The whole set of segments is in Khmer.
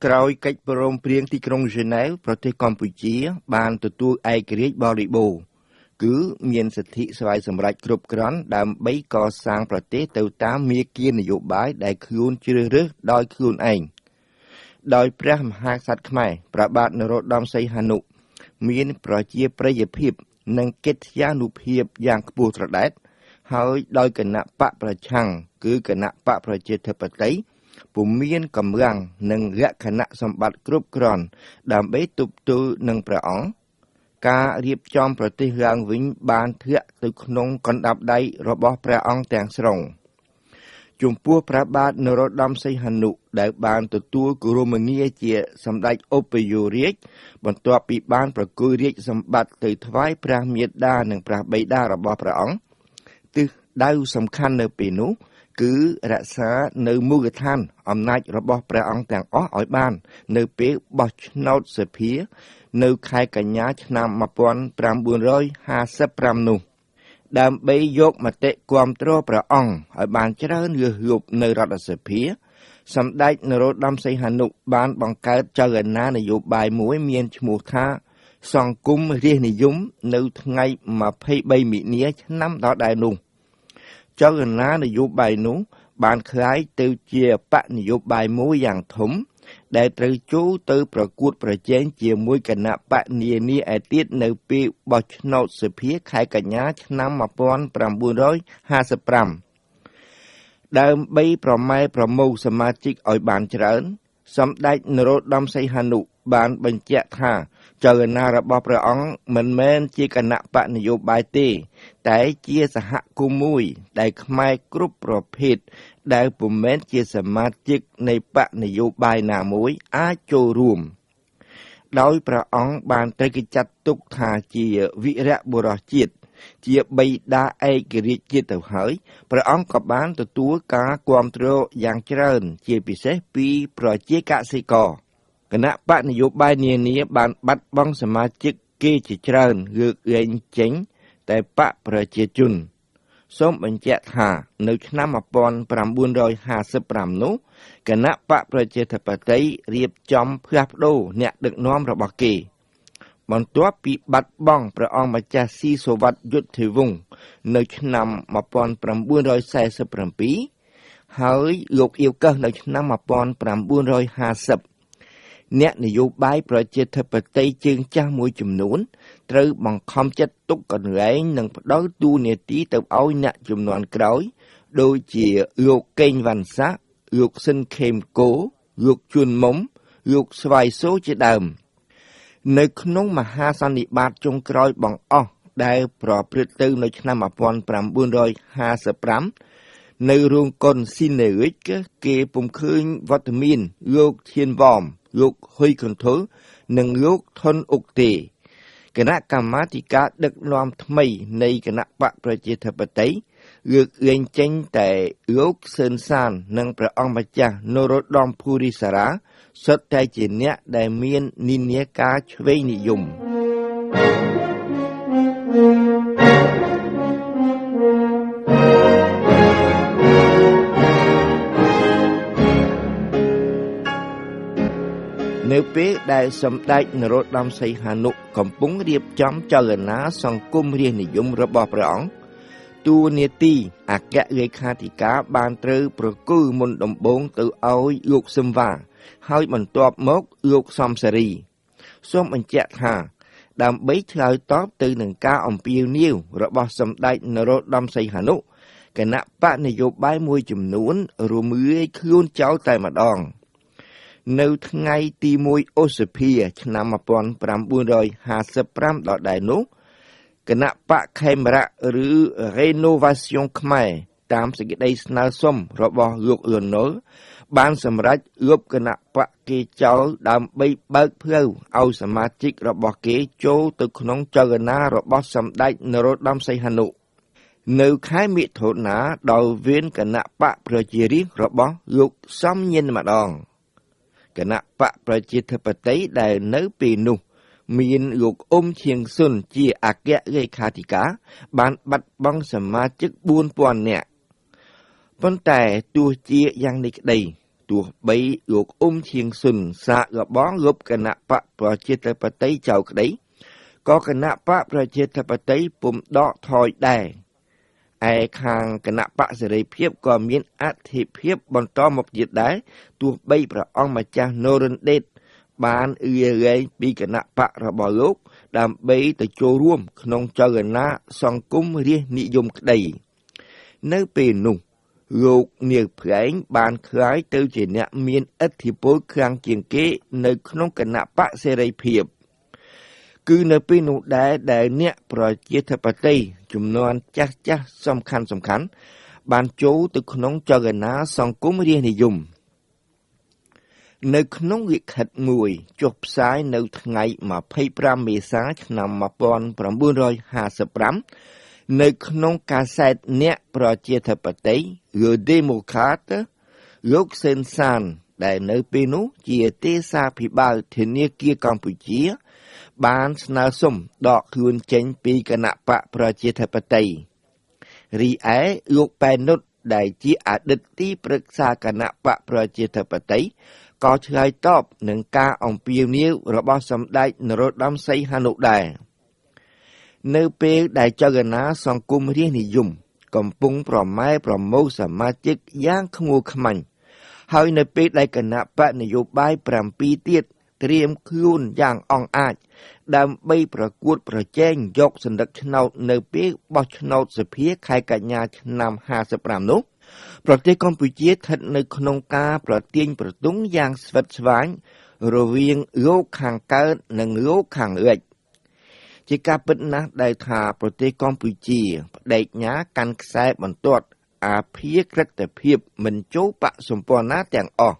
ក្រោយកិច្ចព្រមព្រៀងទីក្រុងហ្សឺណែវប្រទេសកម្ពុជា បានទទួលឯករាជ្យបរិបូរណ៍គឺមានសិទ្ធិស្វ័យសម្រេចគ្រប់គ្រាន់ដើម្បីកសាងប្រទេសទៅតាមមាគ៌ានយោបាយដែលខ្លួនជ្រើសរើសដោយខ្លួនឯងដោយព្រះមហាក្សត្រខ្មែរព្រះបាទនរោត្តមសីហនុមានប្រជាប្រិយភាពនិងកិត្យានុភាពយ៉ាងខ្ពស់ត្រដែតហើយដោយគណៈបកប្រឆាំងគឺគណៈបកប្រជាធិបតេយ្យពុំមានកម្លាំងនិងលក្ខណៈសម្បត្តិគ្រប់គ្រាន់ដើម្បីទប់ទល់នឹងព្រះអង្គការរៀបចំប្រទេសឡើងវិញបានធ្លាក់ទៅក្នុងកណ្ដាប់ដៃរបស់ព្រះអង្គទាំងស្រុងចំពោះព្រះបាទនរោត្តមសីហនុដែលបានទទួលគោរមងារជាសម្ដេចឧបយោរាជបន្ទាប់ពីបានប្រគល់រាជសម្បត្តិទៅថ្វាយព្រះមាតានិងព្រះបិតារបស់ព្រះអង្គទិសដៅសំខាន់នៅពេលនោះគឺរក្សានៅមូលដ្ឋានអំណាចរបស់ព្រះអង្គទាំងអស់ឲ្យបាននៅពេលបោះឆ្នោតសភានៅខែកញ្ញាឆ្នាំ1955នោះដើម្បីយកមតិគាំទ្រព្រះអង្គឲ្យបានច្រើនលើសលប់នៅរដ្ឋសភាសម្ដេចនរោត្តមសីហនុបានបង្កើតចលនានយោបាយមួយមានឈ្មោះថាសង្គមរាស្ត្រនិយមនៅថ្ងៃ23មិនិនាឆ្នាំដដែលនោះចលនានយោបាយនោះបានក្លាយទៅជាបកនយោបាយមួយយ៉ាងធំដែលត្រូវចូលទៅប្រកួតប្រជែងជាមួយគណៈបកនានាឯទៀតនៅពេលបោះឆ្នោតសភាខែកញ្ញាឆ្នាំ1955ដើម្បីប្រម៉ែប្រមូលសមាជិកឲ្យបានច្រើនសម្ដេចនរោត្តមសីហនុបានបញ្ជាក់ថាចលនារបស់ព្រះអង្គមិនមែនជាគណៈបកនយោបាយទេតែជាសហគមន៍មួយដែលខ្មែរគ្រប់ប្រភេទដែលពុំមែនជាសមាជិកនៃបកនយោបាយណាមួយអាចចូលរួមដោយព្រះអង្គបានត្រូវគេចាត់ទុកថាជាវីរៈបុរសជាតិជាបិតាឯករាជ្យជាតិទៅហើយព្រះអង្គក៏បានទទួលការគាំទ្រយ៉ាងច្រើនជាពិសេសពីប្រជាកសិករគណៈបកនយោបាយនានាបានបាត់បង់សមាជិកគេជាច្រើនលើកលែងចេញតែបកប្រជាជនសូមបញ្ជាក់ថានៅឆ្នាំ1955នោះគណៈបកប្រជាធិបតេយ្យរៀបចំផ្លាស់ប្ដូរអ្នកដឹកនាំរបស់គេបន្ទាប់ពីបាត់បង់ព្រះអង្គម្ចាស់ស៊ីសុវត្ថិយុទ្ធិវង្សនៅឆ្នាំ1947ហើយលោកអៀវកឹះនៅឆ្នាំ1950អ្នកនយោបាយប្រជាធិបតេយ្យជើងចាស់មួយចំនួនត្រូវបង្ខំចិត្តទុកកន្លែងនិងផ្ដល់តួនាទីទៅឲ្យអ្នកជំនាន់ក្រោយដូចជាលោកកេងវ៉ាន់សាក់លោកស៊ិនខេមកូលោកជួនមុំលោកស្វាយសូជាដើមនៅក្នុងមហាសន្និបាតចុងក្រោយបង្អស់ដែលប្រព្រឹត្តទៅនៅឆ្នាំ1955នៅរោងកុនស៊ីនេរិកគេពុំឃើញវត្តមានលោកធានវ៉មលោកហ៊ុយកុនធុលនិងលោកថុនអ៊ុកទេគណៈកម្មាធិការដឹកនាំថ្មីនៃគណៈបកប្រជាធិបតេយ្យលើកលែងចេញតែលោកសឿនសាននិងព្រះអង្គម្ចាស់នរោត្តមភូរិសារ៉ាសុទ្ធតែជាអ្នកដែលមាននិន្នាការឆ្វេងនិយមនៅពេលដែលសម្ដេចនរោត្តមសីហនុកំពុងរៀបចំចលនាសង្គមរាស្ត្រនិយមរបស់ព្រះអង្គតួនាទីអគ្គលេខាធិការបានត្រូវប្រគល់មុនដំបូងទៅឲ្យលោកសឹមវ៉ាហើយបន្ទាប់មកលោកសំសារីសូមបញ្ជាក់ថាដើម្បីឆ្លើយតបទៅនឹងការអំពាវនាវរបស់សម្ដេចនរោត្តមសីហនុគណៈបកនយោបាយមួយចំនួនរំលាយខ្លួនចោលតែម្ដងនៅថ្ងៃទី1ឧសភាឆ្នាំ1955ដដែលនោះគណៈបកខេមរៈឬ Renovation ខ្មែរតាមសេចក្តីស្នើសុំរបស់លោកលន់នល់បានសម្រេចលុបគណៈបកគេចោលដើម្បីបើកផ្លូវឲ្យសមាជិករបស់គេចូលទៅក្នុងចលនារបស់សម្ដេចនរោត្តមសីហនុនៅខែមិថុនាដល់វេនគណៈបកប្រជារាស្ត្ររបស់លោកសំញិនម្ដងគណៈបកប្រជាធិបតេយ្យដែលនៅពេលនោះមានលោកអ៊ុំឈៀងស៊ុនជាអគ្គលេខាធិការបានបាត់បង់សមាជិក4000នាក់ប៉ុន្តែទោះជាយ៉ាងនេះក្តី ទោះបីលោកអ៊ុំឈៀងស៊ុនសាកល្បងលុបគណបក្សប្រជាធិបតេយ្យចោលក្តីក៏គណបក្សប្រជាធិបតេយ្យពុំដកថយដែរឯខាងគណបក្សសេរីភាពក៏មានអធិភាពបន្តមកទៀតដែរទោះបីព្រះអង្គម្ចាស់នរិនដេតបានលាលែងពីគណបក្សរបស់លោកដើម្បីទៅចូលរួមក្នុងចលនាសង្គមរាស្ត្រនិយមក្តីនៅពេលនោះលោកនាងផ្លែងបានក្លាយទៅជាអ្នកមានឥទ្ធិពលខ្លាំងជាងគេនៅក្នុងគណបក្សសេរីភាពគឺនៅពេលនោះដែរដែលអ្នកប្រជាធិបតេយ្យចំនួនចាស់ចាស់សំខាន់សំខាន់បានចូលទៅក្នុងចលនាសង្គមរាស្ត្រនិយមនៅក្នុងលិខិតមួយចុះផ្សាយនៅថ្ងៃ25មេសាឆ្នាំ1955នៅក្នុងកាសែតអ្នកប្រជាធិបតេយ្យ Le Démocrate លោកសេនសានដែលនៅពេលនោះជាទេសាភិបាលធនាគារកម្ពុជាបានស្នើសុំដកខ្លួនចេញពីគណបក្សប្រជាធិបតេយ្យរីឯលោកប៉ែននុតដែលជាអតីតទីប្រឹក្សាគណបក្សប្រជាធិបតេយ្យក៏ឆ្លើយតបនឹងការអំពាវនាវរបស់សម្ដេចនរោត្តមសីហនុដែរនៅពេលដែលចលនាសង្គមរាស្ត្រនិយមកំពុងប្រម៉ែប្រមូលសមាជិកយ៉ាងខ្មួខ្មាញ់ហើយនៅពេលដែលគណបក្សនយោបាយ7ទៀតត្រៀមខ្លួនយ៉ាងអង់អាចដើម្បីប្រកួតប្រជែងយកសន្លឹកឆ្នោតនៅពេលបោះឆ្នោតសភាខែកញ្ញាឆ្នាំ55នោះប្រទេសកម្ពុជាស្ថិតនៅក្នុងការប្រទាញប្រទង់យ៉ាងស្វិតស្វាញរវាងលោកខាងកើតនិងលោកខាងលិចជាការពិតណាស់ដែលថាប្រទេសកម្ពុជាប្តេជ្ញាកាន់ខ្សែបន្ទាត់អាភាក្រិតភាពមិនចូលបកសម្ព័ន្ធណាទាំងអស់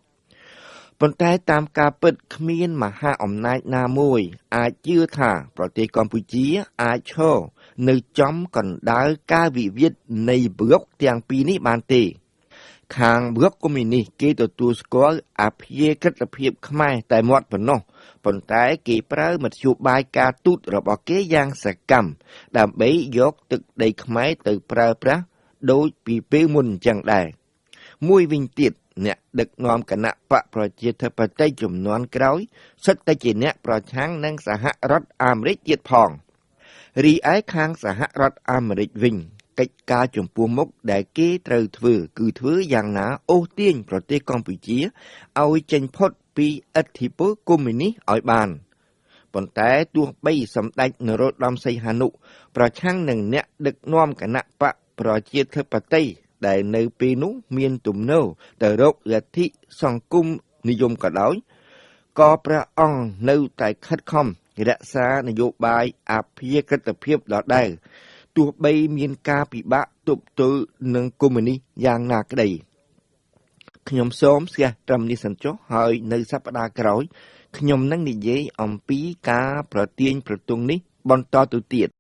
ប៉ុន្តែតាមការពិតគ្មានមហាអំណាចណាមួយអាចជឿថាប្រទេសកម្ពុជាអាចឈរនៅចំកណ្ដាលការវិវាទនៃប្លុកទាំងពីរនេះបានទេខាងប្លុកកុម្មុយនីសគេទទួលស្គាល់អព្យាក្រឹតភាពខ្មែរតែមាត់ប៉ុណ្ណោះប៉ុន្តែគេប្រើមធ្យោបាយការទូតរបស់គេយ៉ាងសកម្មដើម្បីយកទឹកដីខ្មែរទៅប្រើប្រាស់ដូចពីពេលមុនអញ្ចឹងដែរមួយវិញទៀតអ្នកដឹកនាំគណបក្សប្រជាធិបតេយ្យជំនាន់ក្រោយសុទ្ធតែជាអ្នកប្រឆាំងនឹងសហរដ្ឋអាមេរិកទៀតផងរីឯខាងសហរដ្ឋអាមេរិកវិញកិច្ចការចំពោះមុខដែលគេត្រូវធ្វើគឺធ្វើយ៉ាងណាអូសទាញប្រទេសកម្ពុជាឲ្យចេញផុតពីឥទ្ធិពលកុម្មុយនីសឲ្យបានប៉ុន្តែទោះបីសម្ដេចនរោត្តមសីហនុប្រឆាំងនឹងអ្នកដឹកនាំគណបក្សប្រជាធិបតេយ្យដែលនៅពេលនោះមានទំនោរទៅរកលទ្ធិសង្គមនិយមក៏ដោយក៏ព្រះអង្គនៅតែខិតខំរក្សានយោបាយអព្យាក្រឹតភាពដដែលទោះបីមានការពិបាកទប់ទល់នឹងកុម្មុយនីសយ៉ាងណាក្តីខ្ញុំសូមស្ទះត្រឹមនេះសិនចុះហើយនៅសប្តាហ៍ក្រោយខ្ញុំនឹងនិយាយអំពីការប្រទាញប្រទង់នេះបន្តទៅទៀត។